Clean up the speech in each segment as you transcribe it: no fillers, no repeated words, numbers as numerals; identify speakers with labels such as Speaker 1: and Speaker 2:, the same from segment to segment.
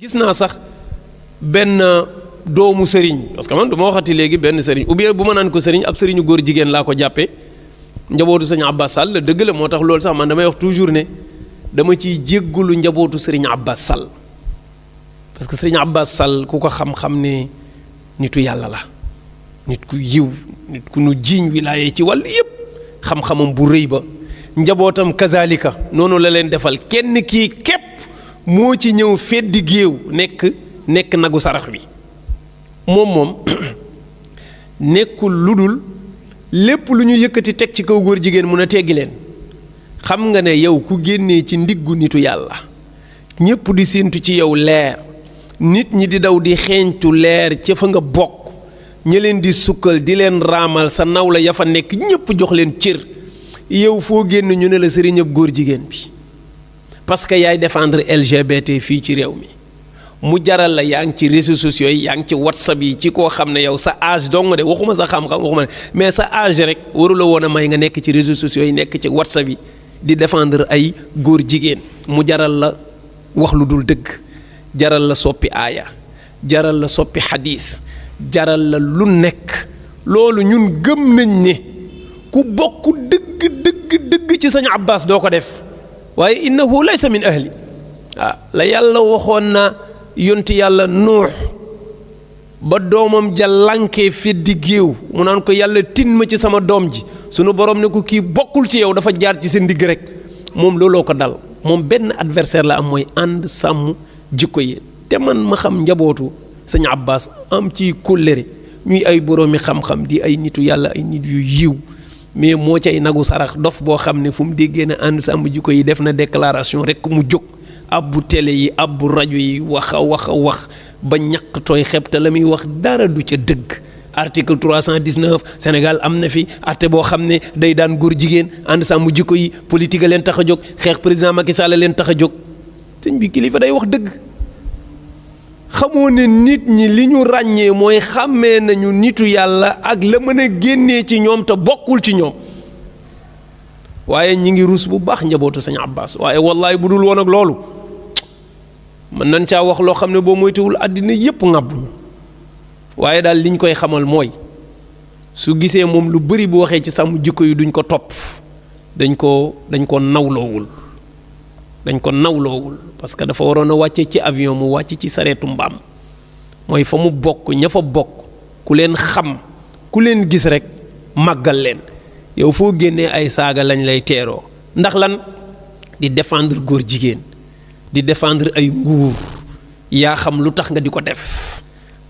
Speaker 1: gis naa sax benn doomu sëriñ parce que man du ma waxati léegi benn sëriñ ou bien bu ma naan ko sëriñ ab sëriñu góor jigéen laa ko jàppee njabootu sëriñ Abbas Sall la dëgg la moo tax loolu sax man damay wax toujours ne dama ciy jéggulu njabootu sëriñ Abbas Sall parce que sëriñ Abbas Sall ku ko xam-xam ne nitu yàlla la nit ku yiw nit ku nu jiiñ wilaaye ci wàll yëpp xam-xamam bu rëy ba njabootam kazalika noonu la leen defal kenn kii képp moo ci ñëw feddi géew nekk nagu sarax bi moom nekkul lu dul lépp lu ñu yëkkati teg ci kaw góor jigéen mun a teggi leen xam nga ne yow ku génnee ci ndiggu nitu yàlla ñépp di séentu ci yow leer nit ñi di daw di xeeñtu leer ca fa nga bokk ña leen di sukkal di leen raamal sa nawla ya fa nekk ñépp jox leen cër yow foo génn ñu ne la sëriñab góor jigéen bi parce que yaay défendre LGBT fii ci réew mi mu jaral la yaa ngi ci réseaux sociaux yi yaa ngi ci whatsapp yi ci koo xam ne yow sa âge dong de waxuma sa xam-xam waxuma ne mais sa âge rek warula woon a may nga nekk ci réseaux sociaux yi nekk ci whatsapp yi di défendre ay góor jigéen mu jaral la wax lu dul dëgg jaral la soppi aaya jaral la soppi xadiis jaral la lu nekk loolu ñun gëm nañ ne ku bokk dëgg ci sëñ Abbas doo ko def waaye innahu laysa min ahli la yàlla waxoon na yonti yàlla nuux ba doomam ja lànkee feddi géew mu naan ko yàlla tin ma ci sama doom ji sunu borom ne ko kii bokkul ci yow dafa jaar ci sa ndigg rek moom looloo ko dal moom benn adversaire la am mooy ànd sàmm jikko yi te man ma xam njabootu sëñ Abbas am ci kóllëre ñuy ay boroomi xam-xam di ay nitu yàlla ay nit yu yiw mais moo cay nagu sarax dof boo xam ne fu mu déggee na ànd sàmm jikko yi def na déclaration rek mu jóg abbu télé yi abbu rajo yi wax a wax ba ñaq tooy xeb te la muy wax dara du ca dëgg article 319 Sénégal am na fi atte boo xam ne day daan góor jigéen ànd sàmm jikko yi politique a leen tax a jóg xeex président Macky Sall leen tax a jóg sëñ bi kilifa day wax dëgg xamoo ne nit ñi li ñu ràññee mooy xàmmee nañu nitu yàlla ak la mën a génnee ci ñoom te bokkul ci ñoom waaye ñi ngi rus bu baax njabootu sëñ Abbas waaye wallaay bu dul woon ak loolu mën nañ caa wax loo xam ne boo moytuwul àddina yépp ŋàbbuñu waaye daal liñ koy xamal mooy su gisee moom lu bari bu waxee ci sàmm jikko yi duñ ko topp dañ ko nawloowul parce que dafa waroon a wàcce ci avion mu wàcc ci sareetu mbaam mooy fa mu bokk ña fa bokk ku leen xam ku leen gis rek màggal leen yow foo génnee ay saaga lañ lay teeroo ndax lan di défendre góor jigéen di défendre ay nguur yaa xam lu tax nga di ko def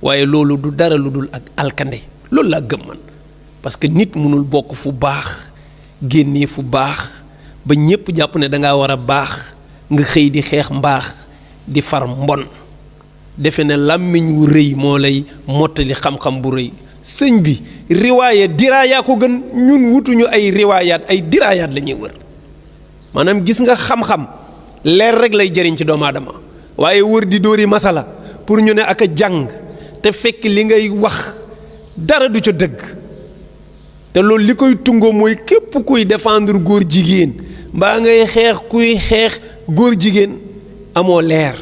Speaker 1: waaye loolu du dara lu dul ak alkande loolu laa gëm man parce que nit mënul bokk fu baax génnee fu baax ba ñépp jàpp ne dangaa war a baax nga xëy di xeex mbaax di far mbon defe ne làmmiñ wu rëy moo lay mottali xam-xam bu rëy sëñ bi riwaaya diraayaa ko gën ñun wutuñu ay riwaayaat ay diraayaat la ñuy wër maanaam gis nga xam-xam leer rek lay jëriñ ci doomu aadama waaye wër di dóori masala pour ñu ne ak a jàng te fekk li ngay wax dara du ca dëgg te loolu li koy tungoo mooy képp kuy défendre góor jigéen mbaa ngay xeex kuy xeex góor jigéen amoo leer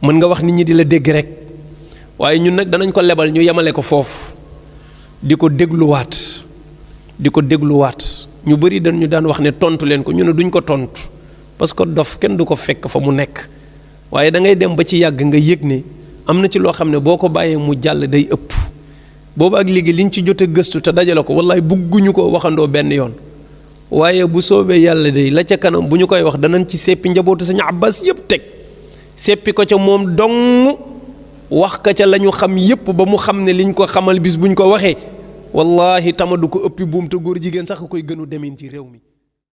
Speaker 1: mën nga wax nit ñi di la dégg rek waaye ñun nag danañ ko lebal ñu yemale ko foofu di ko dégluwaat ñu bari dañu daan wax ne tontu leen ko ñu ne duñ ko tontu parce que dof kenn du ko fekk fa mu nekk waaye da ngay dem ba ci yàgg nga yëg ne am na ci loo xam ne boo ko bàyyee mu jàll day ëpp boobu ak léegi liñ ci jot a gëstu te dajale ko wallaay bugguñu ko waxandoo benn yoon waaye bu soobee yàlla day la ca kanam bu ñu koy wax danañ ci seppi njabootu sëñ Abbas yëpp teg seppi ko ca moom dong wax ka ca la ñu xam yëpp ba mu xam ne liñ ko xamal bis buñ ko waxee wallahi tama du ko ëppi buum te góor jigéen sax koy gënu demin ci réew mi